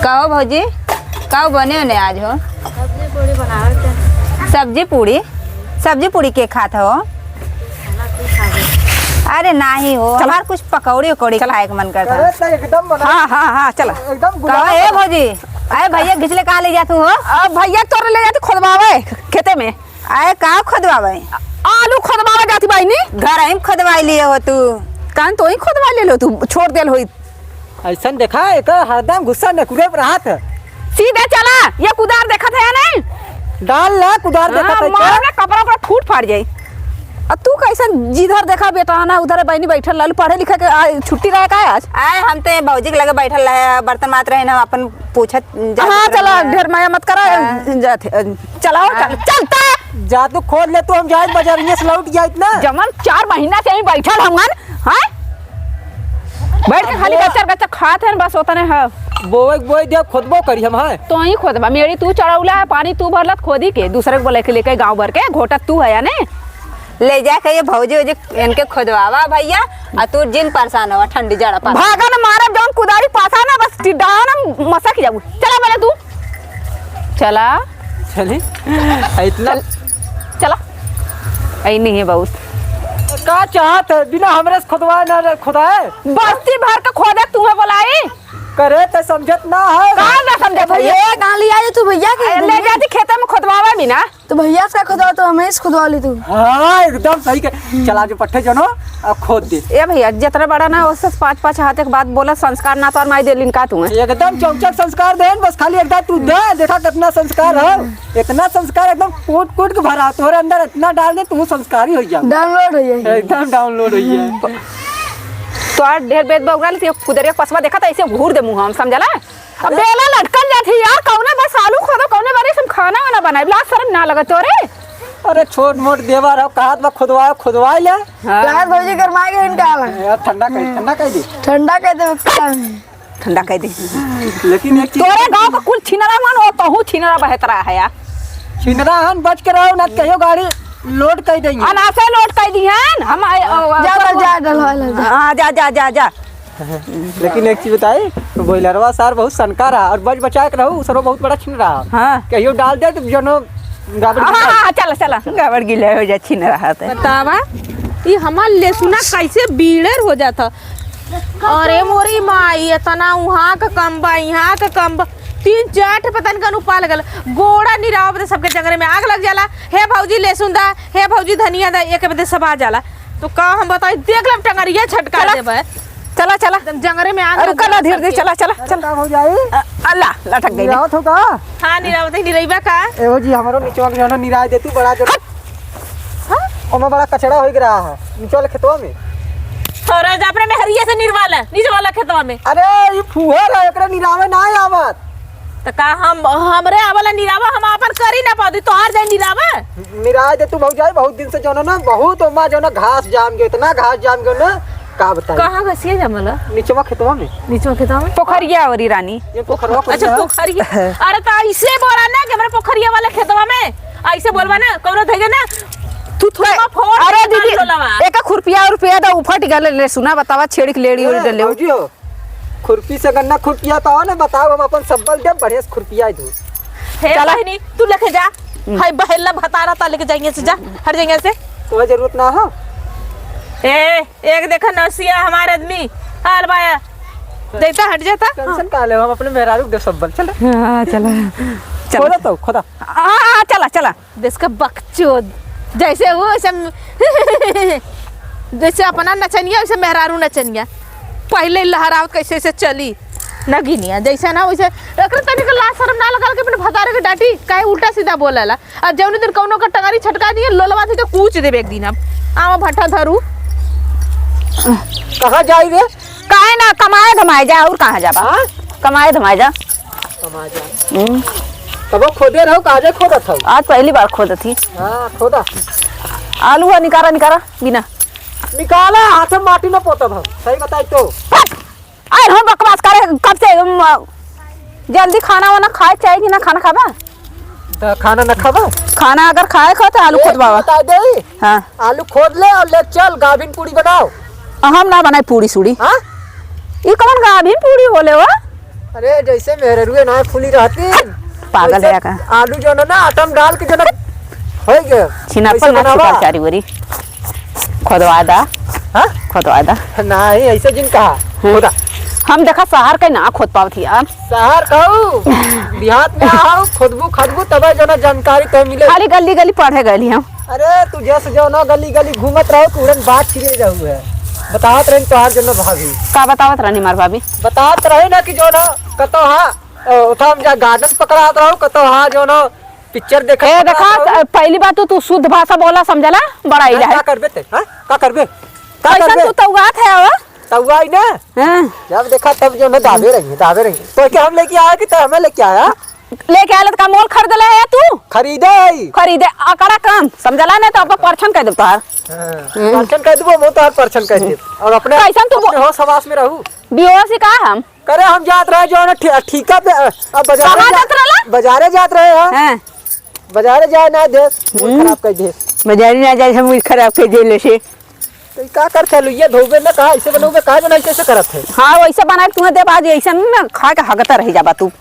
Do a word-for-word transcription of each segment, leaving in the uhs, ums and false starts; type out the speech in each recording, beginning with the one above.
कहो भौजी, का बने ओने आज हो? सब्जी पूड़ी बनावत है। सब्जी पूड़ी? सब्जी पूड़ी के खात हो? खाना तू खा ले। अरे नाही हो, चला। हमार कुछ पकौड़ी उकौड़ी चला। खाए के मन करता। अरे तो एकदम बना। हाँ, हाँ, हाँ, चला। एकदम कहो, गुलाब ए बना। भौजी, अरे भैया घिचले कहाँ ले जातू हो? अब भैया तोरे ले जाते खोदवावे खेते में। आए का खोदवावे? आलू खोदवावे जाती बाइनी। घर ही में खोदवाई लिए हो तू। कान तो ही खोदवा ले लो तू, छोड़ देल होई। ऐसन देखा, एक हरदम गुस्सा नकुरे पर रहत है। सीधे चला, ये कुदार देखत है या नहीं? डाल ला, कुदार हाँ, देखत है मार क्या? में कपड़ा पर फूट फाड़ जाई। अब तू कैसन जिधर देखा बेटा ना उधर बहनी बैठल रहल, पढ़े लिखे के आ, छुट्टी रहे का आज? आए हम तो भौजी के लगे बैठल रहे, बर्तन मात रहे ना, अपन पूछत जात हाँ, रहे चला, हैं। ढेर माया मत करा, हाँ। जात है, चलाओ, हाँ। चल, चलता। जा तू खोद ले, तू हम जाए बजरिया से लौट जाए इतना। जमन चार महीना से यहीं बैठल हमन, हाँ? बैठ के खाली अब गच्चर गच्चर खात हन, बस ओतने ह। बोवे के बोए दे, खोदबो करी हम, हाँ। तो ही खोदबा, मेड़ी तू चढ़ौला है, पानी तू भरलत खोदी के, दूसरे के बोले के लेके गाँव भर के, घोटत तू है या नहीं? ले जाके ये भौजी वौजी इनके खोदवावा भैया, आ तू जिन परेशान हुआ ठंडी जड़ा पा। भागा न मारब जौन कुदारी पासा ना, बस टिड्डा ना मसक जाऊ। चला बोले तू। चला। चली। इतना चल, चला। ऐ नहीं है बहुत। का चाहत है? बिना हमरे से खोदवाए ना रे, खोदाए? बस्ती भर के खोदे तुम्हें बोलाई। करे त समझत ना है। का ना समझत है? ये कहाँ ले आई तू भैया के? अरे ले जाती खेते में खोदवावे भी ना। तो भैया से का खोदवा, तो हमें से खोदवा ली तू। हाँ, एकदम सही के। चला जो पट्ठे जनो, अब खोद दे। ए भैया, जितना बड़ा ना, उससे पाँच, पाँच हाथ एक बात बोला, संस्कार ना तो और माई देलिन का तुम्हें? एकदम चौचक संस्कार देन, बस खाली एक दाँत तू दे, देखा कितना संस्कार है। इतना संस्कार एकदम कूट, कूट के भरा, तोहरे अंदर इतना डाल दे, तू संस्कारी हो जा। Download हो जाए। एकदम download हो जाए। तो आज ढेर बेद बउरा लेती, कुदरिया पसवा देखा था, ऐसे घूर दे मुँह हम, समझला? अब अरे बेला लटकल जात ही यार, कौने बस आलू खोदो, कौने बारे हम खाना वाना बनाए, लाज शर्म ना लगत तोरे? अरे छोट मोट देवर हो, कहत बा खोदवा, खोदवा ले। हाँ। लाज भौजी गरमाए गए इनका आला। यार ठंडा कर, ठंडा कर दे। ठंडा कर दे, का है? ठंडा कर दे। लेकिन एक चीज तोरे गाँव का कुल छिनरा मन हो, तहू छिनरा बहत रहा है यार। छिनरा हन, बच के रहो, ना तो कहियो गाड़ी load कर देंगे। अनासे load कर दी हन, हम आए, ओ, जा, ओ, जा, ओ, जा, डलवा ले, जा। हाँ, जा, जा, जा, जा। लेकिन एक चीज बताई, तो बॉयलरवा सार बहुत सनका रहा और बच बचा के रहू, उसरो बहुत बड़ा छिन रहा। हाँ। कहियो डाल दे तो जनो गाबड़ हाँ, हाँ, हाँ, चला, चला, गाबड़ गिले हो जा, छिन रहा था। बतावा, ई हमार लेसुना कैसे बीड़र हो जाता। अरे मोरी माई, इतना उहाँ के कम बा, इहाँ के कम बा, तीन चार ठे पता नहीं कनु पाल गल। गोड़ा निराव बदे सबके जंगरे में आग लग जाला। हे भौजी लेसुन दा, हे भौजी धनिया दा, एक बदे सब आ जाला। तो का हम बताई, देख लब टंगरिया छटका चला। देबे। चला, चला। एकदम जंगरे में आग अरे, लग रुका ना, जाला धीरे, धीरे, सबके। चला, चला, अरे, चला। का हो जाई? अ, अल्लाह, लटक गई। निरावत हो का? हाँ, निरावत है, निरैबा का? ए हो जी, हमरो निचवा के जौन निराय दे तू, बड़ा जोर। हट। हाँ? ओमे बड़ा कचरा होई रहा है, निचवा ले खेतवा में। और जा अपने मेहरिया से निरवा ले, निचवा ले खेतवा में। अरे, ई फुहर है, एकरे निरावे ना आवत। त का हम, हमरे आवला निरावा, हम आपन करी ना पावती, तोहार जाई निरावा? निराय दे तू भौजाई, बहुत दिन से जौन ना, बहुत ओमा जौन घास जाम गयो, इतना घास जाम गयो ना, का बताई। कहाँ घसिया जामला? निचवा खेतवा में। निचवा खेतवा में? पोखरिया ओरी रानी। ये पोखरवा अच्छा, पोखरिया। पोखरिया। अरे त ऐसे बोला ना कि हमरे पोखरिया वाला खेतवा में, ऐसे बोलबा ना, कौनो धैर्य ना, तू थोड़ा फोड़ अरे के दीदी, निकाल लो लवा। एक खुरपिया और रुपया दा, उफट गले, लेसुना बतावा, छेड़ी के लेड़ी ए, ओड़ी डले। भौजी हो, खुरपी से गन्ना खुरपिया पावा ना, बताओ, हम अपन सब्बल देब, बढ़िया से खुरपिया दू। हे चला। बहिनी, तू लेके जा। हम्म। हाय बहेला भतारा ता लेके जाइए से जा, हट जाइए से। कोई जरूरत ना हो। ए, एक देखा नौसिया हमार आदमी, हाल बाया। जैता हट जाता। Tension का ले, हम अपने मेहरारू के देब सब्बल, चल। हाँ, चला। चला। खोदा तो, खोदा। हाँ, हाँ, चला, चला। देश का बकचोद। जैसे वो, वैसे हम, जैसे अपना नचनिया, वैसे मेहरारू नचनिया। पहिले लहरावत कैसे, कैसे चली नगिनिया, जैसे ना वैसे। एकरे तनिक लाज शरम ना लगल कि अपने भतारे के डांटी, काहे उल्टा सीधा बोलेला। आ जौने दिन कौनो का टंगरी छटका दिए, लोलवा थी तो कूच देबे एक दिन हम। आवा भट्टा धरू। कहाँ जाई रे? काहे ना, कमाए धमाए जा, और कहाँ जाबा? हाँ? कमाए धमाए जा। कमाए जा। हम्म। तब वो खोदे रहो, काजे खोदत हौ? आज पहली बार खोदत ही। हाँ, खोदा। आलू है, निकारा, निकारा, बिना। निकाला, हाथ में माटी न पोतब हम, सही बताई तो। हट! अरे हम बकवास करे, कब से, हम, जल्दी खाना वाना खाए चाहिए कि ना, खाना खाबा? त खाना न खाबा? खाना अगर खाए खा तो आलू ए, खोदवावा। बता दे। हाँ। आलू खोद ले और ले चल, गाभिन पूड़ी बनाओ। हम ना बनाए पूड़ी सूड़ी। हाँ? ई कौन गाभिन पूड़ी होले हो? अरे, जैसे मेहररुए ना फूली रहती, पागल वैसे है का? आलू जो ना, ना, आटा में डाल के जो ना, हो गया। छिनापन वैसे ना बनावा। छिपा चारी ओरी। खोदवा दा। हाँ? खोदवा दा। नहीं, ऐसे जिन कहा। हम्म। खोदा। हम देखा शहर के ना खोद पावत ही अब। शहर कहू, देहात में आओ, खोदबू, खोदबू, तबे जो ना जानकारी तो मिले। खाली गली गली पढ़े गली हम। अरे, तू जस जो ना गली गली घूमत रहो, तू उड़न बात फिरे जाऊ है। बतावत रही तोहार जो ना भाभी। का बतावत रहनी हमार भाभी? बतावत रही ना कि जो ना, कतो हाँ, अ, उठा हम जा गार्डन पकड़ात रहो, कतो हाँ जो ना पिक्चर देखा ए, देखा, पकड़ात रहो। स-, पहली बात तो तू शुद्ध भाषा बोला, समझला? बड़ा हाँ, इला है। का करबे ते? हाँ? का करबे? का कैसन करबे? तू तौगात है, हो? तौगाई ना? हाँ। जब देखा तब जो ना दाबे रही, दाबे रही। तो क्या हम लेके आया कि तो हमें लेके आया? लेके आया तो का मोल खरीद ले है तू? खरीदे आई। खरीदे, अकड़ा कम, समझला? नहीं तो अब परछन कर देब तोहार। हाँ, हम्म। परछन कर देबो, वो तोहार परछन कर देब। और अपने, कैसन तू बो-, अपने होश हवास में रहू। बेहोश ही का हम? करे हम जात रहे जो ना ठी-, ठीका पे, अ, अब बाजारे कहाँ जा-, जात रहला? बाजारे जात रहे हैं। हाँ। बाजारे जाए ना दे, मूड हम्म। खराब कर दे। बाजारे ना जाए, हम मूड खराब कर दे ले से। तो ई का करत है, लुइया धोबे ना, कहा ऐसे बनोगे, का बनाई, कैसे करत है? हाँ, वैसे बनाए तुम्हें देब आज, ऐसे ना खा के हगता रह जाबा तू।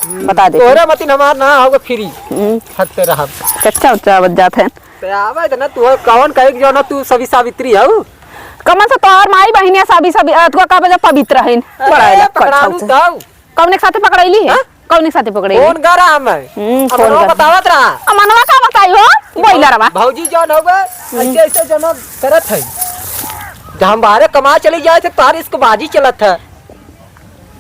हम्म, बता दे। तोहरे मतिन हमार ना होगा फ्री। हम्म। हटते रहा। चच्चा उच्चा बच जात है। ते आवे त ना, तू कौन कहे कि जो ना तू सभी सावित्री हऊ? कमन से तोहर माई बहिनिया सभी, सभी, अ, तू का बजा पवित्र हईन? अरे, बड़ा लक्कड़ पकड़ालू खाऊ से। तऊ। कौने के साथे पकड़ैली है? हाँ? कौने के साथे पकड़ैली? कौन गा रहा मैं? हम्म, अब कौन गा रहा? बतावत रहा। अब मनवा का बताई हो? बोइला रवा। भौजी जौन हवे, हम्म। ऐसे, ऐसे जौन करत है। जब हम बाहरे कमा चली जाए थे, तार इसको बाजी चलत है।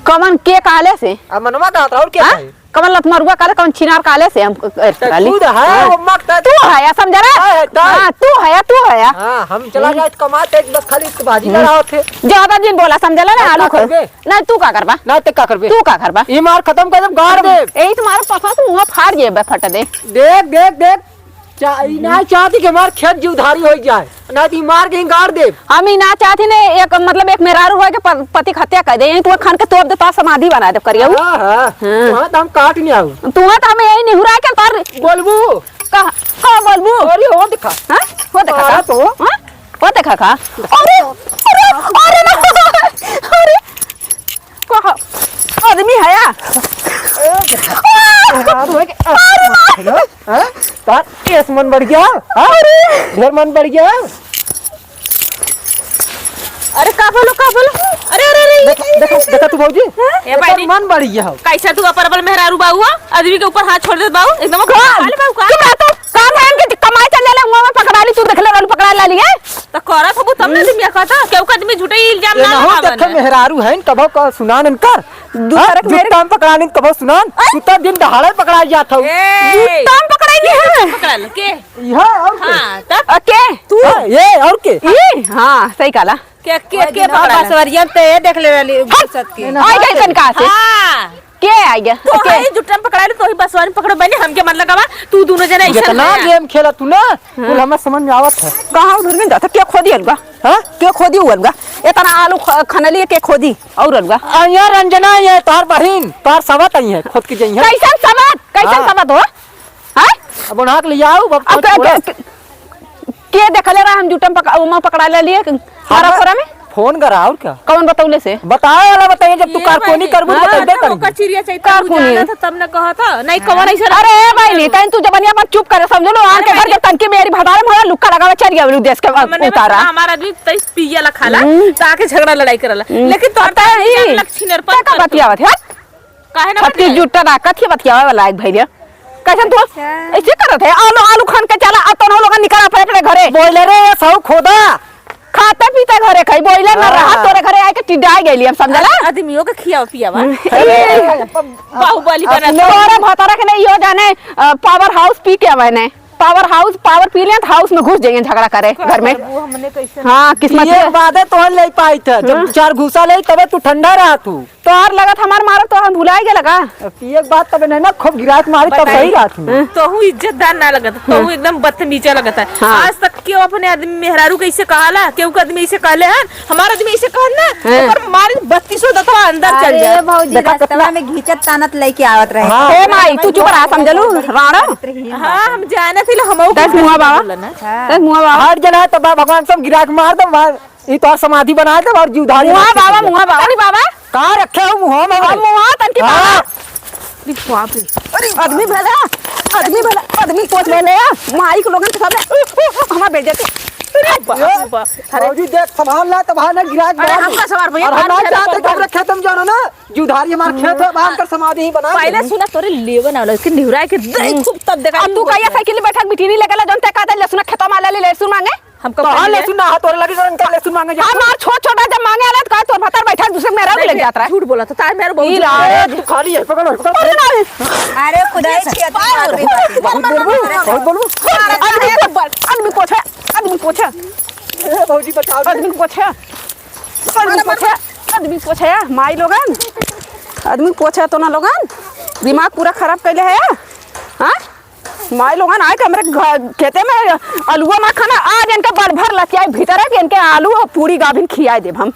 कमन के काले से? अब मनवा कहत रहा, और क्या हाँ? कहे? कवन लतमरुआ काले, कवन छिनार काले से हम क-, क-, त काले? खुद है, हाँ। वो मत त तू है, या समझला? है, है, त हाँ, तू है, या तू है, या। हाँ, हम चला हम्म। जाए त कमाते, बस खाली इसको बाजी हम्म। लड़ाओ थे। ज्यादा दिन बोला, समझला ना, अब आलू का खो। करबे? नहीं, तू का करबा? ना, ते का करबे? तू का करबा? ये मार खत्म कर देब, गाड़ देब। यही तुम्हारे पसा, तू मुँह फाड़ जेबे, फट दे। देख, देख, देख, चा-, ई ना चाहती कि हमार खेत जी उधारी हो जाए, ना तो ई मार के ही गाड़ देब। हम ई ना चाहती ने, एक, मतलब, एक मेहरारू होए के प-, पति के हत्या कर दे, यही तुम्हें खन के तोप दे, तो समाधि बना दे करिया। हाँ, हाँ। हाँ। वहाँ तो हम काट नहीं आऊ। तुम्हें तो हमें यही निहुरा के पर बोलबू। का, का बोलबू? अरे, हो देखा। हाँ? हो देखा का? हाँ, तो। हाँ? हो देखा का? अरे, अरे, अरे ना, अरे। कहा आदमी हया? ए, देखा। आ! अरे, अरे, अरे, हाँ? तार केस मन बढ़ गया, हाँ? अरे! ढेर मन बढ़ गया। अरे, का बोलो, का बोलो? अरे, अरे, अरे, देखा, देखा, देखा तू भौजी, हाँ? ए, एकर बहिनी। मन बढ़ गया हो। कैसा तू अपर बल मेहरारू बाऊ हो? आदमी के ऊपर हाथ छोड़ देत बाऊ, एकदम कौन? पागल बाऊ का? चुप रह तू। काम है इनके, कमाए चल जाले, हुआ में पकड़ा ली, तू देख ले, रहलू पकड़ा ला ली, हैं? त करत हबू तब ना हम्म। आदमी कहता, केहू के आदमी झूठे ही इल्जाम ए, ना नहो लगावे देखे ना। मेहरारू हैं, कबो का सुनान इनकर। दूसरा हाँ? के मेहर- जूता में पकड़ानी कबो सुनान, ए? तू तो दिन दहाड़े पकड़ा जात हऊ। ए! जूता में पकड़ाई नहीं है। पकड़ा ले, के? यह और के? हाँ, तब? अ, के? तू? हाँ, ये और के? ये? हाँ, सही कहला। के, के, ओए के दिन पकड़ा ले? बसवरिया में ते देख ले रहली, हट! फुर्सत की। आई गई कनका से। हाँ। के आई गया? तो ओके। है, जुट्टा में पकड़ा ले, तो ही बसवारी पकड़ो बने, हमके मन लगावा, तू दोनों जने ऐसा जितना है। गेम खेला तू ना, हाँ। कुल हमें समझ में आवत है। कहाँ उधर में जाता? के खोदी अलगा? हाँ? के खोदी उ अलगा? इतना आलू ख-, खनली के खोदी और अलगा? आ, ये रंजना, ये तोहार बहिन, तोहार सवत आई है, खोद के जइहे। कैसन सवत? कैसन हाँ। सवत हो? हाँ? अब उन्हा के ले आओ, अब अब तो के, छोड़ा। के, के, के देखले रहा हम जुट्टा में पक-, उमा पकड़ा ले लिए, हमारा हमें खोरा में? फोन करा, और क्या? कौन बतौले से? बताए वाला बताइए, जब तू ये कारकोनी भाई, करबू, हाँ, बतैबे तो करी। ओकर चिड़िया चैता कारकोनी। बुझाना था, तब न कहा था। नहीं, कौन ऐसा अरे, ए भाई, नहीं, तैं तू जबनिया पर चुप करे, समझ लो, आन अरे के घर भाई। के तनकी मेरी भतारे में लुक्का लगावे, चल गया देश के हमने उतारा। हमारा आदमी तैं पिया ला खाला, हम्म। तो आके झगड़ा लड़ाई करला। हम्म। लेकिन तो अब तैं ही, लक्षण पर तैं का बतियावत है? काहे ना छत्तीस बतियावे? जुट्टा ना, कथी बतियावे वाला एक भैया? कैसन तू अच्छा। ऐसे करत है? आलू, आलू खान के चला, आ तोनो लोगन निकल अपने, अपने घरे। बोले रे, ये सौ खोदा। खाते पीते घरे खाई, बोले ना हाँ। रहा, तोरे घरे आके टिड्डा गइली, हम समझला? आदमियों के खियावा पियावा। हम्म। ए, बाहुबली बना अपने तोरे भतारा के नहीं हो जाने, अ, power house पी के आवे ने। Power house, power पी लें तो house में घुस जाइए झगड़ा करे घर में। करबू हमने कैसे? हाँ, किस्मत पिए है। के बादे तोहन ले पाई थे। जब हाँ। चार घुसा ले तबे तू ठंडा रहा तू। तोहर लगत हमार मारत तोहन भुलाए गेला का? पिए के बाद तबे नहीं ना, खूब गिरात मारी तब बताई। सही रहा तू। हाँ। तोहू इज्जतदार ना लगत, तोहू हाँ। एकदम बदतमीजा लगत है। हाँ। आज तक केहू अपने आदमी मेहरारू के ऐसे कहाला, केहू के आदमी ऐसे कहले हन, हमार आदमी ऐसे कहन ना, हाँ। ओकर मारी बत्तीसों दतवा अंदर चल अरे जाए। भौजी, देखा रस्तवा कितना में घींचत तानत लेके आवत रहे। हाँ। ए माई, तू चुप रहा, समझलू? राणा। हाँ, हम जाने थे, हमहू दस मुआ बाबा। बोला ना। हाँ। दस मुआ बाबा। हट जना, तब भगवान सब गिरा के मार दे, मार। ई तोहर समाधि बना दे और जीवधारी मुआ मत बाबा, कर दे। मुआ बाबा। अरे बाबा। का रखे हो मुँह में? अब मुँह तन की हाँ। बात। अरे बाप रे। अरे आदमी भला, आदमी भला, आदमी पोछ भले है। माई के लोगन के सामने, उ, उ, उ, हमार बेइज्जती। अरे बाप रे बाप। अरे भौजी देख, संभाल ला, तब ना गिरा के अरे मार हम दे। का संभाल भैया, और हम ना जाते तो हमरे खेत में जानो ना, जुधारी हमार खेत है, बांध कर समाधि ही बना पहले दे। सुना तोरे लेवन वाला, इसके निहुराए के दे खूब तब देखा अब तू कहिया साइकिल में बैठा के बिटिनी लेके ला, जौन ते कहता लहसुन खेतवा में ले, लहसुन मांगे। हमको तो हाँ, पहले लहसुन ना, हाँ, तोरे लगे जौन कर लहसुन मांगे जा। हमार छोट छोटा जब मांगे आला तो कहा तोर भतार बैठा दूसरे मेरा भी लग जात रहा है। झूठ बोला तो तार मेरा बहुत ई झूठ ला, बोला। अरे तू खाली है, पकड़, पकड़। अरे ना। अरे खुदाई छिया तो मार दे। बहुत बोलबू, बहुत बोलबू। आदमी के ऊपर, आदमी पोछा, आदमी पोछा। ए, भौजी बचाओ। आदमी पोछा। आदमी पोछा, आदमी पोछा, माई लोगन। आदमी पोछा तो ना लोगन। दिमाग पूरा खराब कैले है। हाँ? माई लोगन आए के हमरे घ-, खेते में अलुआ ना खाना, आज इनका बल भर लतियाए भीतर है कि इनके आलू और पूरी गाभिन खियाए देब हम।